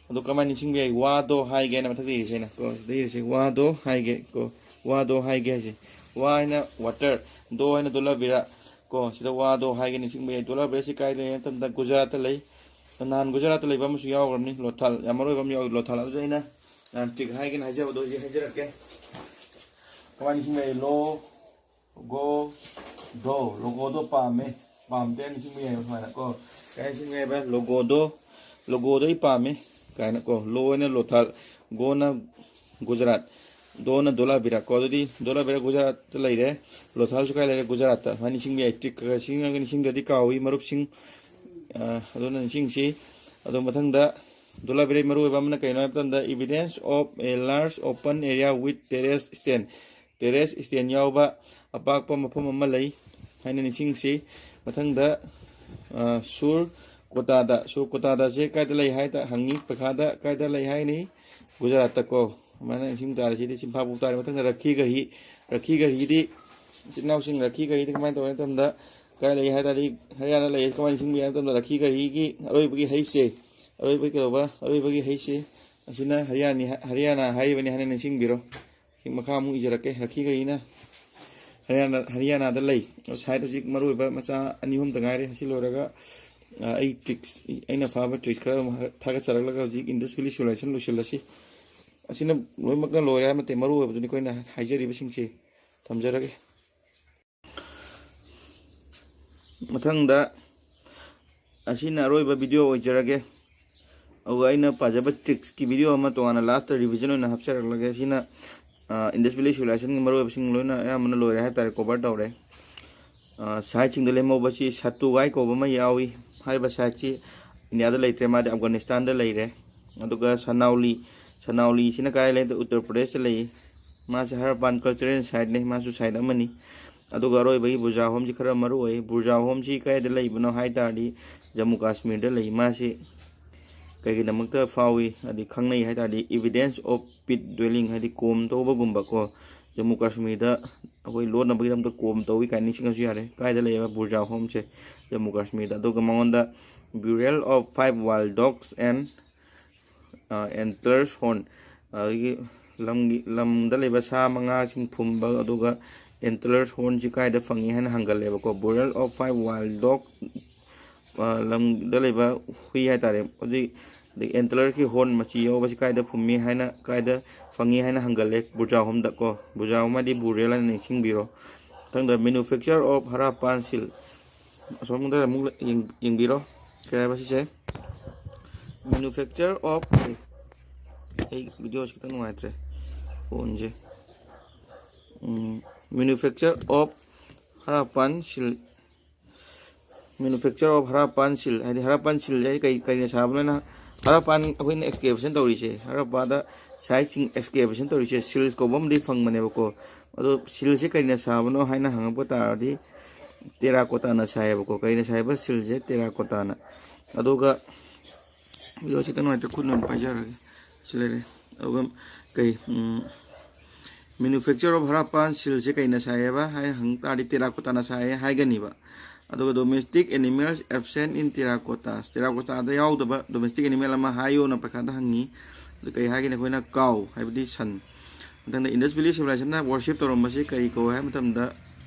ꯑꯗꯣ ꯀꯃꯥꯏꯅ ꯅꯤꯡꯁꯤꯡꯕ ꯌꯥꯏ? ꯋꯥꯗꯣ ꯍꯥꯏꯒꯦ ꯍꯥꯏꯅ ꯃꯊꯛꯇ ꯏꯔꯤꯁꯦ ꯑꯩꯅ ꯀꯣ, ꯁꯤꯗ ꯏꯔꯤꯁꯦ ꯋꯥꯗꯣ ꯍꯥꯏꯒꯦ ꯀꯣ, ꯋꯥꯗꯣ ꯍꯥꯏꯒꯦ ꯍꯥꯏꯁꯦ꯫ ꯋꯥ ꯍꯥꯏꯅ water, ꯗꯣ ꯍꯥꯏꯅ ꯙꯣꯂꯥꯚꯤꯔꯥ ꯀꯣ, ꯁꯤꯗ ꯋꯥꯗꯣ ꯍꯥꯏꯒꯦ ꯅꯤꯡꯁꯤꯡꯕ ꯌꯥꯏ꯫ ꯙꯣꯂꯥꯚꯤꯔꯥꯁꯤ ꯀꯥꯏꯗ ꯂꯩ ꯍꯥꯏ ꯃꯇꯝꯗ ꯒꯨꯖꯔꯥꯠꯇ ꯂꯩ꯫ ꯅꯍꯥꯟ ꯒꯨꯖꯔꯥꯠꯇ ꯂꯩꯕ ꯑꯃꯁꯨ ꯌꯥꯎꯈ꯭ꯔꯕꯅꯤ, ꯂꯣꯊꯥꯜ, ꯌꯥꯝ ꯃꯔꯨ ꯑꯣꯏꯕ ꯑꯃ ꯌꯥꯎꯏ ꯂꯣꯊꯥꯜ꯫ ꯑꯗꯨꯗ ꯑꯩꯅ ꯅꯍꯥꯟ ꯇ꯭ꯔꯤꯛ ꯍꯥꯏꯒꯦꯅ ꯍꯥꯏꯖꯕꯗꯣ ꯍꯧꯖꯤꯛ ꯍꯥꯏꯖꯔꯛꯀꯦ꯫ ꯀꯃꯥꯏꯅ ꯅꯤꯡꯁꯤꯡꯕ ꯌꯥꯏ? ꯂꯣ, ꯒꯣ, ꯗꯣ꯫ ꯂꯣꯒꯣꯗꯣ ꯄꯥꯝꯃꯦ꯫ ꯄꯥꯝꯗꯦ ꯍꯥꯏꯅ ꯅꯤꯡꯁꯤꯡꯕ ꯌꯥꯏ ꯁꯨꯃꯥꯏꯅ ꯀꯣ꯫ ꯀꯥꯏ ꯅꯤꯡꯁꯤꯡꯉꯦ ꯍꯥꯏꯕ? ꯂꯣꯒꯣꯗꯣ, ꯂꯣꯒꯣꯗꯣ ꯑꯩ ꯄꯥꯝꯃꯦ ꯀꯥꯏꯅꯀꯣ꯫ ꯂꯣ ꯑꯣꯏꯅ ꯂꯣꯊꯥꯜ, ꯒꯣꯅ ꯒꯨꯖꯔꯥꯠ, ꯗꯣꯅ ꯙꯣꯂꯥꯚꯤꯔꯥ ꯀꯣ꯫ ꯑꯗꯨꯗꯤ ꯙꯣꯂꯥꯚꯤꯔꯥ ꯒꯨꯖꯔꯥꯠꯇ ꯂꯩꯔꯦ, ꯂꯣꯊꯥꯜꯁꯨ ꯀꯥꯏ ꯂꯩꯔꯦ? ꯒꯨꯖꯔꯥꯠꯇ꯫ ꯁꯨꯃꯥꯏꯅ ꯅꯤꯡꯁꯤꯡꯕ ꯌꯥꯏ꯫ ꯇ꯭ꯔꯤꯛ ꯈꯔ ꯈꯔ ꯁꯤꯖꯤꯟꯅꯔꯒ ꯅꯤꯡꯁꯤꯡꯗ꯭ꯔꯗꯤ ꯀꯥꯎꯏ ꯃꯔꯨꯞꯁꯤꯡ꯫ ꯑ, ꯑꯗꯨꯅ ꯅꯤꯡꯁꯤꯡꯁꯤ꯫ ꯑꯗꯣ ꯃꯊꯪꯗ ꯙꯣꯂꯥꯚꯤꯔꯥꯒꯤ ꯃꯔꯨ ꯑꯣꯏꯕ ꯑꯃꯅ ꯀꯩꯅꯣ ꯍꯥꯏꯕ ꯃꯇꯝꯗ, evidence of a large open area with terrace stand, terrace stand ꯌꯥꯎꯕ ꯑꯄꯥꯛꯄ ꯃꯐꯝ ꯑꯃ ꯂꯩ ꯍꯥꯏꯅ ꯅꯤꯡꯁꯤꯡꯁꯤ꯫ ꯃꯊꯪꯗ, ꯑ, ꯁꯨꯔ ꯀꯣꯇꯥꯗ, ꯁꯨꯔ ꯀꯣꯇꯥꯗꯁꯦ ꯀꯥꯏꯗ ꯂꯩ ꯍꯥꯏ ꯇ-, ꯍꯪꯉꯤ ꯄꯩꯈꯥꯗ, ꯀꯥꯏꯗ ꯂꯩ ꯍꯥꯏꯅꯤ? ꯒꯨꯖꯔꯥꯠꯇꯀꯣ꯫ ꯑꯗꯨꯃꯥꯏꯅ ꯅꯤꯡꯁꯤꯡ ꯇꯥꯔꯦ꯫ ꯁꯤꯗꯤ ꯆꯤꯝꯐꯥ ꯄꯨ ꯇꯥꯔꯦ꯫ ꯃꯊꯪꯗ ꯔꯈꯤ ꯘꯔꯤ, ꯔꯈꯤ ꯘꯔꯤꯗꯤ ꯏꯆꯤꯟ ꯏꯅꯥꯎꯁꯤꯡ ꯔꯈꯤ ꯘꯔꯤꯗꯤ ꯀꯃꯥꯏꯅ ꯇꯧꯒꯦ ꯍꯥꯏ ꯃꯇꯝꯗ, ꯀꯥꯏ ꯂꯩ ꯍꯥꯏ ꯇꯥꯔꯗꯤ ꯍꯔꯤꯌꯥꯅꯥ ꯂꯩ꯫ ꯀꯃꯥꯏꯅ ꯅꯤꯡꯁꯤꯡꯕ ꯌꯥꯏ ꯍꯥꯏ ꯃꯇꯝꯗ, ꯔꯈꯤ ꯘꯔꯤꯒꯤ ꯑꯔꯣꯏꯕꯒꯤ ꯍꯩꯁꯦ, ꯑꯔꯣꯏꯕꯒꯤ ꯀꯩꯗꯧꯕ, ꯑꯔꯣꯏꯕꯒꯤ ꯍꯩꯁꯦ, ꯑꯁꯤꯅ ꯍꯔꯤꯌꯥꯅꯤ, ꯍꯔꯤꯌꯥꯅꯥ ꯍꯥꯏꯔꯤꯕꯅꯤ ꯍꯥꯏꯅ ꯅꯤꯡꯁꯤꯡꯕꯤꯔꯣ꯫ ꯁꯤ ꯃꯈꯥ ꯑꯃꯨꯛ ꯏꯖꯔꯛꯀꯦ꯫ ꯔꯈꯤ ꯘꯔꯤꯅ ꯍꯔꯤꯌꯥꯅꯥ, ꯍꯔꯤꯌꯥꯅꯥꯗ ꯂꯩ꯫ ꯁꯥꯏꯠ ꯍꯧꯖꯤꯛ ꯃꯔꯨ ꯑꯣꯏꯕ ꯃꯆꯥ ꯑꯅꯤ ꯑꯍꯨꯝꯇ ꯉꯥꯏꯔꯦ꯫ ꯑꯁꯤ ꯂꯣꯏꯔꯒ, ꯑ, ꯑꯩ ꯇ꯭ꯔꯤꯛꯁ, ꯑꯩꯅ ꯐꯥꯕ ꯇ꯭ꯔꯤꯛꯁ ꯈꯔ ꯑꯃꯨꯛ ꯊꯥꯒꯠꯆꯔꯛꯂꯒ ꯍꯧꯖꯤꯛ Indus Valley Civilization ꯂꯣꯏꯁꯤꯜꯂꯁꯤ꯫ ꯑꯁꯤꯅ ꯂꯣꯏꯅꯃꯛꯅ ꯂꯣꯏꯔꯦ ꯍꯥꯏꯕ ꯅꯠꯇꯦ, ꯃꯔꯨ ꯑꯣꯏꯕꯗꯨꯅꯤ ꯑꯩꯈꯣꯏꯅ ꯍꯥꯏꯖꯔꯤꯕꯁꯤꯡꯁꯦ꯫ ꯊꯝꯖꯔꯒꯦ꯫ ꯃꯊꯪꯗ ꯑꯁꯤꯅ ꯑꯔꯣꯏꯕ ꯚꯤꯗꯤꯑꯣ ꯑꯣꯏꯖꯔꯒꯦ꯫ ꯑꯗꯨꯒ ꯑꯩꯅ ꯄꯥꯖꯕ ꯇ꯭ꯔꯤꯛꯁꯀꯤ ꯚꯤꯗꯤꯑꯣ ꯑꯃ ꯇꯣꯉꯥꯟꯅ ꯂꯥꯁꯇ ꯔꯤꯚꯤꯖꯟ ꯑꯣꯏꯅ ꯍꯥꯞꯆꯔꯛꯂꯒꯦ꯫ ꯑꯁꯤꯅ, ꯑ, Indus Valley Civilizationꯒꯤ ꯃꯔꯨꯑꯣꯏꯕꯁꯤꯡ ꯂꯣꯏꯅ ꯑꯌꯥꯝꯕꯅ ꯂꯣꯏꯔꯦ ꯍꯥꯏꯕ ꯇꯥꯔꯦ, ꯀꯣꯚꯔ ꯇꯧꯔꯦ꯫ ꯑ, ꯁꯥꯏꯠꯁꯤꯡꯗ ꯂꯦꯝꯍꯧꯕꯁꯤ ꯁꯥꯇꯨꯒꯥꯏ ꯀꯧꯕ ꯑꯃ ꯌꯥꯎꯏ꯫ ꯍꯥꯏꯔꯤꯕ ꯁꯥꯏꯠꯁꯤ ꯏꯟꯗꯤꯌꯥꯗ ꯂꯩꯇ꯭ꯔꯦ, ꯃꯥꯗꯤ ꯑꯐꯒꯥꯅꯤꯁꯇꯥꯟꯗ ꯂꯩꯔꯦ꯫ ꯑꯗꯨꯒ ꯁꯅꯥꯎꯂꯤ, ꯁꯅꯥꯎꯂꯤꯁꯤꯅ ꯀꯥꯏ ꯂꯩ? ꯎꯠꯇꯔ ꯄ꯭ꯔꯗꯦꯁꯇ ꯂꯩ꯫ ꯃꯥꯁꯦ ꯍꯔꯄꯥꯟ ꯀꯜꯆꯔꯦꯜ ꯁꯥꯏꯠꯅꯤ, ꯃꯥꯁꯨ ꯁꯥꯏꯠ ꯑꯃꯅꯤ꯫ ꯑꯗꯨꯒ ꯑꯔꯣꯏꯕꯒꯤ ꯕꯨꯔꯖꯥ ꯍꯣꯝꯁꯤ ꯈꯔ ꯃꯔꯨ ꯑꯣꯏ꯫ ꯕꯨꯔꯖꯥ ꯍꯣꯝꯁꯤ ꯀꯥꯏꯗ ꯂꯩꯕꯅꯣ ꯍꯥꯏ ꯇꯥꯔꯗꯤ ꯖꯝꯃꯨ ꯀꯥꯁꯃꯤꯔꯗ ꯂꯩ꯫ ꯃꯥꯁꯤ ꯀꯩꯒꯤꯗꯃꯛꯇ ꯐꯥꯎꯏ, ꯑꯗꯩ ꯈꯪꯅꯩ ꯍꯥꯏ ꯇꯥꯔꯗꯤ, evidence of pit dwelling, ꯍꯥꯏꯗꯤ ꯀꯣꯝ ꯇꯧꯕꯒꯨꯝꯕ ꯀꯣ, ꯖꯝꯃꯨ ꯀꯥꯁꯃꯤꯔꯗ ꯑꯩꯈꯣꯏ ꯂꯣꯠꯅꯕꯒꯤꯗꯃꯛꯇ ꯀꯣꯝ ꯇꯧꯏ ꯀꯥꯏꯅ ꯅꯤꯡꯁꯤꯡꯉꯁꯨ ꯌꯥꯔꯦ꯫ ꯀꯥꯏꯗ ꯂꯩꯌꯦꯕ? ꯕꯨꯔꯖꯥ ꯍꯣꯝꯁꯦ ꯖꯝꯃꯨ ꯀꯥꯁꯃꯤꯔꯗ꯫ ꯑꯗꯨꯒ ꯃꯉꯣꯟꯗ burial of five wild dogs and, ꯑ, antlers horn, ꯑꯗꯒꯤ ꯂꯝꯒꯤ, ꯂꯝꯗ ꯂꯩꯕ ꯁꯥ ꯃꯉꯥꯁꯤꯡ ꯐꯨꯝꯕ, ꯑꯗꯨꯒ antlers hornꯁꯤ ꯀꯥꯏꯗ ꯐꯪꯉꯤ ꯍꯥꯏꯅ ꯍꯪꯒꯜꯂꯦꯕꯀꯣ꯫ Burial of five wild dog, ꯑ, ꯂꯝꯗ ꯂꯩꯕ ꯍꯨꯏ ꯍꯥꯏꯇꯥꯔꯦ꯫ ꯑꯗꯨꯒꯤ, ꯑꯗꯒꯤ antlerꯒꯤ horn, ꯃꯆꯤ ꯌꯥꯎꯕꯁꯤ ꯀꯥꯏꯗ ꯐꯨꯝꯃꯤ ꯍꯥꯏꯅ, ꯀꯥꯏꯗ ꯐꯪꯉꯤ ꯍꯥꯏꯅ ꯍꯪꯒꯜꯂꯦ? ꯕꯨꯔꯖꯥ ꯍꯣꯝꯗ ꯀꯣ꯫ ꯕꯨꯔꯖꯥ ꯍꯣꯝ ꯍꯥꯏꯗꯤ burial ꯍꯥꯏꯅ ꯅꯤꯡꯁꯤꯡꯕꯤꯔꯣ꯫ ꯃꯊꯪꯗ manufacture of Harappan seal꯫ ꯑꯁꯣꯝꯗ ꯑꯃꯨꯛ ꯌꯦꯡ-, ꯌꯦꯡꯕꯤꯔꯣ꯫ ꯀꯩ ꯍꯥꯏꯕ ꯁꯤꯁꯦ? Manufacture of, ꯑꯩ ꯚꯤꯗꯤꯑꯣꯁꯤ ꯈꯤꯇꯪ ꯅꯨꯡꯉꯥꯏꯇ꯭ꯔꯦ, ꯐꯣꯟꯁꯦ꯫ Manufacture of Harappan seal, Manufacture of Harappan seal ꯍꯥꯏꯗꯤ Harappan seal ꯍꯥꯏꯗꯤ ꯀꯩ, ꯀꯔꯤꯅ ꯁꯥꯕꯅꯣꯅ? ꯍꯔꯞꯄꯥꯟ ꯑꯩꯈꯣꯏꯅ excavation ꯇꯧꯔꯤꯁꯦ, ꯍꯔꯞꯄꯥꯗ ꯁꯥꯏꯠꯁꯤꯡ excavation ꯇꯧꯔꯤꯁꯦ seals ꯀꯧꯕ ꯑꯃꯗꯤ ꯐꯪꯕꯅꯦꯕꯀꯣ꯫ ꯑꯗꯣ sealꯁꯦ ꯀꯔꯤꯅ ꯁꯥꯕꯅꯣ ꯍꯥꯏꯅ ꯍꯪꯉꯛꯄ ꯇꯥꯔꯗꯤ terracottaꯅ ꯁꯥꯏꯌꯦꯕꯀꯣ꯫ ꯀꯔꯤꯅ ꯁꯥꯏꯕ sealꯁꯦ? Terracottaꯅ꯫ ꯑꯗꯨꯒ ꯚꯤꯗꯤꯑꯣꯁꯤ ꯈꯤꯇꯪ ꯅꯨꯡꯉꯥꯏꯇ꯭ꯔꯦ, ꯈꯨꯠꯅ ꯑꯣꯏꯅ ꯄꯥꯏꯖꯔꯒꯦ꯫ ꯁꯤ ꯂꯩꯔꯦ꯫ ꯑꯗꯨꯒ ꯀꯩ, ꯎꯝ, Manufacture of Harappan sealꯁꯦ ꯀꯩꯅ ꯁꯥꯏꯌꯦꯕ ꯍꯥꯏ ꯍꯪ ꯇꯥꯔꯗꯤ terracottaꯅ ꯁꯥꯏꯌꯦ ꯍꯥꯏꯒꯅꯤꯕ꯫ ꯑꯗꯨꯒ domestic animals absent in terracottas, terracottada ꯌꯥꯎꯗꯕ domestic animal ꯑꯃ ꯍꯥꯏꯌꯣꯅ ꯄꯩꯈꯥꯗ ꯍꯪꯉꯤ꯫ ꯑꯗꯨ ꯀꯩ ꯍꯥꯏꯒꯅꯤ ꯑꯩꯈꯣꯏꯅ? Cow ꯍꯥꯏꯕꯗꯤ ꯁꯟ꯫ ꯃꯊꯪꯗ Indus Valley Civilizationꯅ worship ꯇꯧꯔꯝꯕꯁꯤ ꯀꯔꯤ ꯀꯧꯋꯦ ꯍꯥꯏꯕ ꯃꯇꯝꯗ,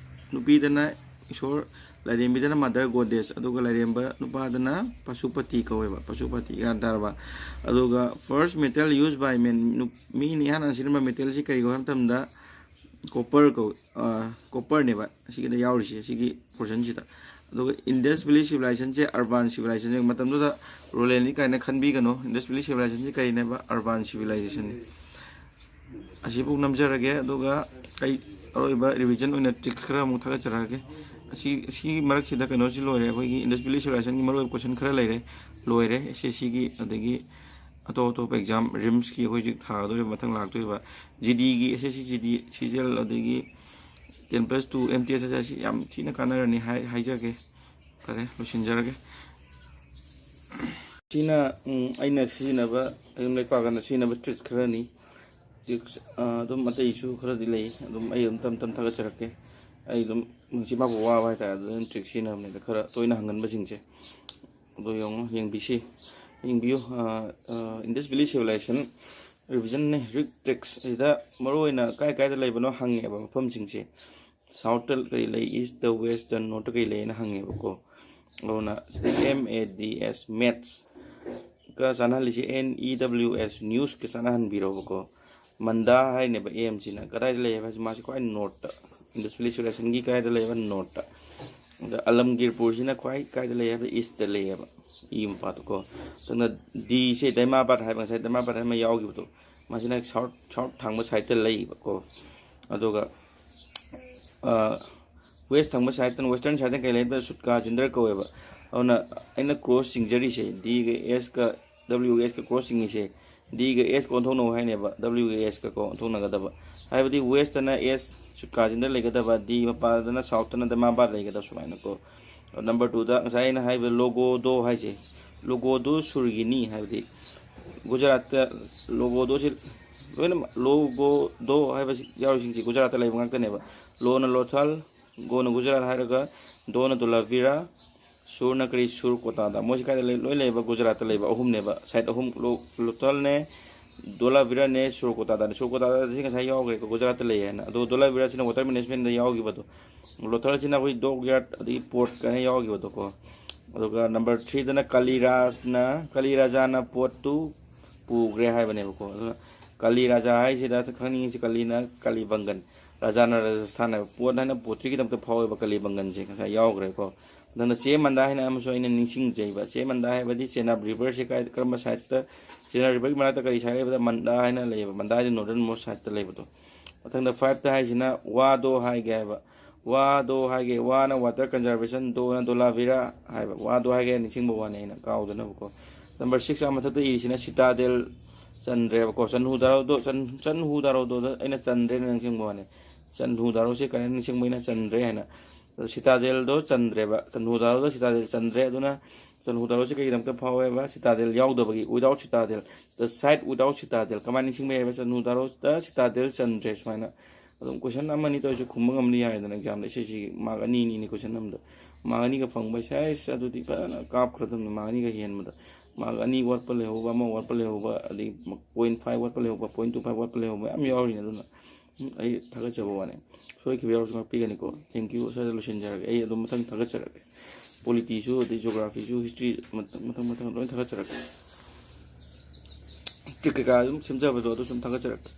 ꯅꯨꯄꯤꯗꯅ ꯏꯁꯣꯔ, ꯂꯥꯏꯔꯦꯝꯕꯤꯗꯅ mother goddess, ꯑꯗꯨꯒ ꯂꯥꯏꯔꯦꯝꯕ ꯅꯨꯄꯥꯗꯅ ꯄꯁꯨꯄꯇꯤ ꯀꯧꯋꯦꯕ, ꯄꯁꯨꯄꯇꯤ ꯒ꯭ꯌꯥꯟ ꯇꯥꯔꯕ? ꯑꯗꯨꯒ first metal used by man, ꯅꯨ-, ꯃꯤꯅ ꯏꯍꯥꯟ ꯍꯥꯟꯅ ꯁꯤꯖꯤꯟꯅꯔꯝꯕ metalꯁꯤ ꯀꯔꯤ ꯀꯧꯋꯦ ꯍꯥꯏꯕ ꯃꯇꯝꯗ copper ꯀꯧ-, ꯑ, copperꯅꯦꯕ ꯑꯁꯤꯒꯤꯗ ꯌꯥꯎꯔꯤꯁꯦ, ꯑꯁꯤꯒꯤ portionꯁꯤꯗ꯫ ꯑꯗꯨꯒ Indus Valley Civilizationꯁꯦ urban civilizationꯅꯦ꯫ ꯃꯇꯝꯗꯨꯗ ruralꯅꯤ ꯀꯥꯏꯅ ꯈꯟꯕꯤꯒꯅꯨ꯫ Indus Valley Civilizationꯁꯦ ꯀꯔꯤꯅꯦꯕ? Urban civilizationꯅꯤ꯫ ꯑꯁꯤꯕꯨ ꯅꯝꯖꯔꯒꯦ, ꯑꯗꯨꯒ ꯑꯩ ꯑꯔꯣꯏꯕ revision ꯑꯣꯏꯅ tricks ꯈꯔ ꯑꯃꯨꯛ ꯊꯥꯒꯠꯆꯔꯛꯑꯒꯦ꯫ ꯑꯁꯤ, ꯑꯁꯤꯒꯤ ꯃꯔꯛꯁꯤꯗ ꯀꯩꯅꯣꯁꯤ ꯂꯣꯏꯔꯦ, ꯑꯩꯈꯣꯏꯒꯤ Indus Valley Civilizationꯒꯤ ꯃꯔꯨꯑꯣꯏꯕ question ꯈꯔ ꯂꯩꯔꯦ, ꯂꯣꯏꯔꯦ꯫ SSCꯒꯤ, ꯑꯗꯒꯤ ꯑꯇꯣꯞ ꯑꯇꯣꯞꯄ exam, RIMSꯀꯤ ꯑꯩꯈꯣꯏ ꯍꯧꯖꯤꯛ ꯊꯥꯒꯗꯧꯔꯤꯕ, ꯃꯊꯪ ꯂꯥꯛꯇꯣꯏꯕ, GDꯒꯤ, SSC GD, CGL, ꯑꯗꯒꯤ ten plus two, MTSS ꯑꯁꯤ ꯌꯥꯝ ꯊꯤꯅ ꯀꯥꯟꯅꯔꯅꯤ ꯍꯥꯏ-, ꯍꯥꯏꯖꯒꯦ꯫ ꯐꯔꯦ, ꯂꯣꯏꯁꯤꯟꯖꯔꯒꯦ꯫ ꯁꯤꯅ, ꯎꯝ, ꯑꯩꯅ ꯁꯤꯖꯤꯟꯅꯕ, ꯑꯗꯨꯝ ꯂꯥꯏꯔꯤꯛ ꯄꯥꯀꯥꯟꯗ ꯁꯤꯖꯤꯟꯅꯕ tricks ꯈꯔꯅꯤ꯫ Tricks, ꯑ, ꯑꯗꯨꯝ ꯑꯇꯩꯁꯨ ꯈꯔꯗꯤ ꯂꯩ, ꯑꯗꯨꯝ ꯑꯩ ꯑꯗꯨꯝ ꯇꯞ ꯇꯞ ꯊꯥꯒꯠꯆꯔꯛꯀꯦ꯫ ꯑꯩ ꯑꯗꯨꯝ ꯅꯨꯡꯁꯤꯠ ꯃꯥꯕꯨ ꯋꯥꯕ ꯍꯥꯏꯇꯥꯔꯦ, ꯑꯗꯨꯅ tricks ꯁꯤꯖꯤꯟꯅꯕꯅꯤꯗ, ꯈꯔ ꯇꯣꯏꯅ ꯍꯪꯒꯟꯕꯁꯤꯡꯁꯦ꯫ ꯑꯗꯣ ꯌꯦꯡꯉꯣ, ꯌꯦꯡꯕꯤꯁꯤ, ꯌꯦꯡꯕꯤꯌꯨ꯫ ꯑ, ꯑ, Indus Valley Civilization revisionꯅꯦ, rig tricks꯫ ꯁꯤꯗ ꯃꯔꯨꯑꯣꯏꯅ ꯀꯥꯏ ꯀꯥꯏꯗ ꯂꯩꯕꯅꯣ ꯍꯪꯉꯦꯕ ꯃꯐꯝꯁꯤꯡꯁꯦ꯫ Southꯇ ꯀꯔꯤ ꯂꯩ, Eastꯇ, Westꯇ, Northꯇ ꯀꯔꯤ ꯂꯩꯅ ꯍꯪꯉꯦꯕꯀꯣ꯫ ꯑꯗꯨꯅ ꯁꯤꯗ M A D S, mads ꯀ ꯆꯥꯟꯅꯍꯜꯂꯤꯁꯦ, N E W S, news ꯀ ꯆꯥꯟꯅꯍꯟꯕꯤꯔꯣꯕꯀꯣ꯫ ꯃꯟꯗꯥ ꯍꯥꯏꯅꯦꯕ M ꯁꯤꯅ꯫ ꯀꯗꯥꯏꯗ ꯂꯩꯌꯦꯕ ꯍꯥꯏꯁꯦ? ꯃꯥꯁꯤ ꯈ꯭ꯋꯥꯏ northꯇ꯫ Indus Valley Civilizationꯒꯤ ꯀꯗꯥꯏꯗ ꯂꯩꯌꯦꯕ? Northꯇ꯫ ꯑꯗ ꯑꯂꯝꯒꯤꯔꯄꯨꯔꯁꯤꯅ ꯈ꯭ꯋꯥꯏ ꯀꯥꯏꯗ ꯂꯩ ꯍꯥꯏꯕꯗ ꯏꯁꯇ ꯂꯩꯌꯦꯕ, ꯏ ꯃꯄꯥꯗꯣꯀꯣ꯫ ꯑꯗꯨꯅ ꯗꯤꯁꯦ ꯗꯥꯏꯃꯥꯕꯥꯗ ꯍꯥꯏꯕ, ꯉꯁꯥꯏ ꯗꯥꯏꯃꯥꯕꯥꯗ ꯑꯃ ꯌꯥꯎꯈꯤꯕꯗꯣ, ꯃꯁꯤꯅ ꯁꯥꯎꯠ, ꯁꯥꯎꯠ ꯊꯪꯕ ꯁꯥꯏꯠꯇ ꯂꯩꯌꯦꯕꯀꯣ꯫ ꯑꯗꯨꯒ ꯋꯦꯁ ꯊꯪꯕ ꯁꯥꯏꯠꯇꯅ, ꯋꯦꯁꯇꯔꯟ ꯁꯥꯏꯠꯇꯅ ꯀꯩ ꯂꯩꯕ? ꯁꯨꯠꯀꯥ ꯆꯤꯟꯗ꯭ꯔ ꯀꯧꯋꯦꯕ꯫ ꯑꯗꯨꯅ ꯑꯩꯅ ꯀ꯭ꯔꯣꯁ ꯆꯤꯡꯖꯔꯤꯁꯦ ꯗꯤꯒ ꯑꯦꯁꯀ, ꯗꯕ꯭ꯂꯤꯎꯒ ꯑꯦꯁꯀ ꯀ꯭ꯔꯣꯁ ꯆꯤꯡꯉꯤꯁꯦ ꯗꯤꯒ ꯑꯦꯁꯀ ꯑꯣꯟꯊꯣꯛꯅꯧ ꯍꯥꯏꯅꯦꯕ, ꯗꯕ꯭ꯂꯤꯎꯒ ꯑꯦꯁꯀ ꯀꯣ ꯑꯣꯟꯊꯣꯛꯅꯒꯗꯕ꯫ ꯍꯥꯏꯕꯗꯤ ꯋꯦꯁꯇꯅ ꯑꯦꯁ ꯁꯨꯠꯀꯥ ꯆꯤꯟꯗ꯭ꯔ ꯂꯩꯒꯗꯕ, ꯗꯤ ꯃꯄꯥꯗꯅ ꯁꯥꯎꯠꯇꯅ ꯗꯥꯏꯃꯥꯕꯥꯗ ꯂꯩꯒꯗꯕ ꯁꯨꯃꯥꯏꯅꯀꯣ꯫ ꯅꯝꯕꯔ ꯇꯨꯗ ꯉꯁꯥꯏ ꯑꯩꯅ ꯍꯥꯏꯕ ꯂꯣꯒꯣꯗꯣ ꯍꯥꯏꯁꯦ, ꯂꯣꯒꯣꯗꯣ ꯁꯨꯔꯒꯤꯅꯤ ꯍꯥꯏꯕꯗꯤ ꯒꯨꯖꯔꯥꯠꯇ ꯂꯣꯒꯣꯗꯣꯁꯤ ꯂꯣꯏꯅꯃꯛ ꯂꯣꯒꯣꯗꯣ ꯍꯥꯏꯕꯁꯤ ꯌꯥꯎꯔꯤꯁꯤꯡꯁꯤ ꯒꯨꯖꯔꯥꯠꯇ ꯂꯩꯕ ꯉꯥꯛꯇꯅꯦꯕ꯫ ꯂꯣꯅ ꯂꯣꯊꯥꯜ, ꯒꯣꯅ ꯒꯨꯖꯔꯥꯠ ꯍꯥꯏꯔꯒ, ꯗꯣꯅ ꯗꯣꯂꯥꯚꯤꯔꯥ, ꯁꯨꯔꯅ ꯀꯔꯤ? ꯁꯨꯔ ꯀꯣꯇꯥꯗ꯫ ꯃꯣꯏꯁꯤ ꯀꯥꯏꯗ ꯂꯩ? ꯂꯣꯏ ꯂꯩꯕ ꯒꯨꯖꯔꯥꯠꯇ ꯂꯩꯕ ꯑꯍꯨꯝꯅꯦꯕ, ꯁꯥꯏꯠ ꯑꯍꯨꯝ, ꯂꯣ-, ꯂꯣꯊꯥꯜꯅꯦ, ꯗꯣꯂꯥꯚꯤꯔꯥꯅꯦ, ꯁꯨꯔ ꯀꯣꯇꯥꯗꯅꯦ꯫ ꯁꯨꯔ ꯀꯣꯇꯥꯗꯁꯤ ꯉꯁꯥꯏ ꯌꯥꯎꯈ꯭ꯔꯦꯀꯣ, ꯒꯨꯖꯔꯥꯠꯇ ꯂꯩ ꯍꯥꯏꯅ꯫ ꯑꯗꯣ ꯗꯣꯂꯥꯚꯤꯔꯥꯁꯤꯅ ꯋꯥꯇꯔ ꯃꯦꯅꯦꯖꯃꯦꯟꯗ ꯌꯥꯎꯈꯤꯕꯗꯣ, ꯂꯣꯊꯥꯜꯁꯤꯅ ꯑꯩꯈꯣꯏ ꯗꯣꯛ ꯌꯥꯔꯗ ꯑꯗꯒꯤ ꯄꯣꯔꯠ ꯀꯥꯏꯅ ꯌꯥꯎꯈꯤꯕꯗꯣꯀꯣ꯫ ꯑꯗꯨꯒ ꯅꯝꯕꯔ ꯊ꯭ꯔꯤꯗꯅ ꯀꯂꯤꯔꯥꯖꯅ, ꯀꯂꯤꯔꯥꯖꯥꯅ ꯄꯣꯠꯇꯨ ꯄꯨꯈ꯭ꯔꯦ ꯍꯥꯏꯕꯅꯦꯕꯀꯣ꯫ ꯑꯗꯨꯅ ꯀꯂꯤ ꯔꯥꯖꯥ ꯍꯥꯏꯁꯤꯗ ꯈꯪꯅꯤꯡꯉꯤꯁꯤ ꯀꯂꯤꯅ ꯀꯂꯤ ꯕꯪꯒꯟ, ꯔꯥꯖꯥꯅ ꯔꯥꯖꯁꯊꯥꯟ ꯍꯥꯏꯕ ꯄꯣꯠ ꯍꯥꯏꯅ ꯄꯣꯠꯇ꯭ꯔꯤꯒꯤꯗꯃꯛꯇ ꯐꯥꯎꯋꯦꯕ ꯀꯂꯤ ꯕꯪꯒꯟꯁꯦ, ꯉꯁꯥꯏ ꯌꯥꯎꯈ꯭ꯔꯦꯀꯣ꯫ ꯑꯗꯨꯅ ꯆꯦ ꯃꯟꯗꯥ ꯍꯥꯏꯅ ꯑꯃꯁꯨ ꯑꯩꯅ ꯅꯤꯡꯁꯤꯡꯖꯩꯕ꯫ ꯆꯦ ꯃꯟꯗꯥ ꯍꯥꯏꯕꯗꯤ ꯆꯦꯅꯥꯕ ꯔꯤꯚꯔꯁꯦ ꯀꯥꯏ, ꯀꯔꯝꯕ ꯁꯥꯏꯠꯇ, ꯆꯦꯅꯥꯕ ꯔꯤꯚꯔꯒꯤ ꯃꯅꯥꯛꯇ ꯀꯔꯤ ꯁꯥꯏꯠ ꯂꯩꯕꯗ ꯃꯟꯗꯥ ꯍꯥꯏꯅ ꯂꯩꯌꯦꯕ, ꯃꯟꯗꯥ ꯍꯥꯏꯗꯤ ꯅꯣꯔꯗꯔꯟ ꯃꯣꯁ ꯁꯥꯏꯠꯇ ꯂꯩꯕꯗꯣ꯫ ꯃꯊꯪꯗ ꯐꯥꯏꯚꯇ ꯍꯥꯏꯁꯤꯅ ꯋꯥꯗꯣ ꯍꯥꯏꯒꯦ ꯍꯥꯏꯕ꯫ ꯋꯥꯗꯣ ꯍꯥꯏꯒꯦ, ꯋꯥꯅ ꯋꯥꯇꯔ ꯀꯟꯖꯔꯕꯦꯁꯟ, ꯗꯣꯅ ꯗꯣꯂꯥꯚꯤꯔꯥ ꯍꯥꯏꯕ꯫ ꯋꯥꯗꯣ ꯍꯥꯏꯒꯦ ꯅꯤꯡꯁꯤꯡꯕ ꯋꯥꯅꯤ ꯑꯩꯅ ꯀꯥꯎꯗꯅꯕꯀꯣ꯫ ꯅꯝꯕꯔ ꯁꯤꯛꯁ ꯑꯥ ꯃꯊꯛꯇ ꯏꯔꯤꯁꯤꯅ ꯁꯤꯇꯥꯗꯦꯜ ꯆꯟꯗ꯭ꯔꯦꯕꯀꯣ꯫ ꯆꯟꯍꯨꯗꯥꯔꯣꯗꯣ, ꯆꯟ-, ꯆꯟꯍꯨꯗꯥꯔꯣꯗꯣꯗ ꯑꯩꯅ ꯆꯟꯗ꯭ꯔꯦꯅ ꯅꯤꯡꯁꯤꯡꯕ ꯋꯥꯅꯤ꯫ ꯆꯟꯍꯨꯗꯥꯔꯣꯁꯦ ꯀꯃꯥꯏꯅ ꯅꯤꯡꯁꯤꯡꯕ? ꯑꯩꯅ ꯆꯟꯗ꯭ꯔꯦ ꯍꯥꯏꯅ꯫ ꯑꯗꯣ ꯁꯤꯇꯥꯗꯦꯜꯗꯣ ꯆꯟꯗ꯭ꯔꯦꯕ꯫ ꯆꯟꯍꯨꯗꯥꯔꯣꯗ ꯁꯤꯇꯥꯗꯦꯜ ꯆꯟꯗ꯭ꯔꯦ꯫ ꯑꯗꯨꯅ ꯆꯟꯍꯨꯗꯥꯔꯣꯁꯦ ꯀꯩꯒꯤꯗꯃꯛꯇ ꯐꯥꯎꯋꯦꯕ? ꯁꯤꯇꯥꯗꯦꯜ ꯌꯥꯎꯗꯕꯒꯤ, without citadel, the site without citadel꯫ ꯀꯃꯥꯏꯅ ꯅꯤꯡꯁꯤꯡꯕ ꯌꯥꯏꯕ? ꯆꯟꯍꯨꯗꯥꯔꯣꯗ ꯁꯤꯇꯥꯗꯦꯜ ꯆꯟꯗ꯭ꯔꯦ ꯁꯨꯃꯥꯏꯅ꯫ ꯑꯗꯨꯝ ꯀꯣꯏꯁꯟ ꯑꯃꯅꯤ ꯇꯧꯔꯁꯨ ꯈꯨꯝꯕ ꯉꯝꯗꯤ ꯌꯥꯔꯦꯗꯅ ꯑꯦꯛꯖꯥꯝꯗ꯫ ꯑꯦꯁ ꯑꯦꯁ ꯁꯤꯒꯤ ꯃꯥꯔꯛ ꯑꯅꯤ ꯑꯅꯤꯅꯤ ꯀꯣꯏꯁꯟ ꯑꯃꯗ꯫ ꯃꯥꯔꯛ ꯑꯅꯤꯒ ꯐꯪꯕ ꯍꯥꯏꯁꯦ, ꯑꯁ, ꯑꯗꯨꯗꯤ ꯐꯖꯅ ꯀꯥꯞꯈ꯭ꯔꯗꯕꯅꯤ꯫ ꯃꯥꯔꯛ ꯑꯅꯤꯒ ꯍꯦꯟꯕꯗ, ꯃꯥꯔꯛ ꯑꯅꯤ ꯋꯥꯠꯄ ꯂꯩꯍꯧꯕ, ꯑꯃ ꯋꯥꯠꯄ ꯂꯩꯍꯧꯕ, ꯑꯗꯩ ꯄꯣꯏꯟ ꯐꯥꯏꯚ ꯋꯥꯠꯄ ꯂꯩꯍꯧꯕ, ꯄꯣꯏꯟ ꯇꯨ ꯐꯥꯏꯚ ꯋꯥꯠꯄ ꯂꯩꯍꯧꯕ ꯃꯌꯥꯝ ꯌꯥꯎꯔꯤꯅꯤ꯫ ꯑꯗꯨꯅ, ꯎꯝ, ꯑꯩ ꯊꯥꯒꯠꯆꯕ ꯋꯥꯅꯤ꯫ ꯁꯣꯏꯈꯤꯕ ꯌꯥꯎꯔꯁꯨ ꯉꯥꯛꯄꯤꯒꯅꯤꯀꯣ꯫ Thank you꯫ ꯁ꯭ꯋꯥꯏꯗ ꯂꯣꯏꯁꯤꯟꯖꯔꯒꯦ꯫ ꯑꯩ ꯑꯗꯨꯝ ꯃꯊꯪ ꯊꯥꯒꯠꯆꯔꯛꯀꯦ꯫ ꯄꯣꯂꯤꯇꯤꯁꯨ, ꯑꯗꯩ ꯖꯣꯒ꯭ꯔꯥꯐꯤꯁꯨ, ꯍꯤꯁꯇ꯭ꯔꯤ, ꯃꯊꯪ ꯃꯊꯪ ꯂꯣꯏ ꯊꯥꯒꯠꯆꯔꯛꯀꯦ꯫ ꯇ꯭ꯔꯤꯛ ꯀꯩꯀꯥ ꯑꯗꯨꯝ ꯁꯦꯝꯖꯕꯗꯣ ꯑꯗꯨ ꯁꯨꯝ ꯊꯥꯒꯠꯆꯔꯛꯀꯦ꯫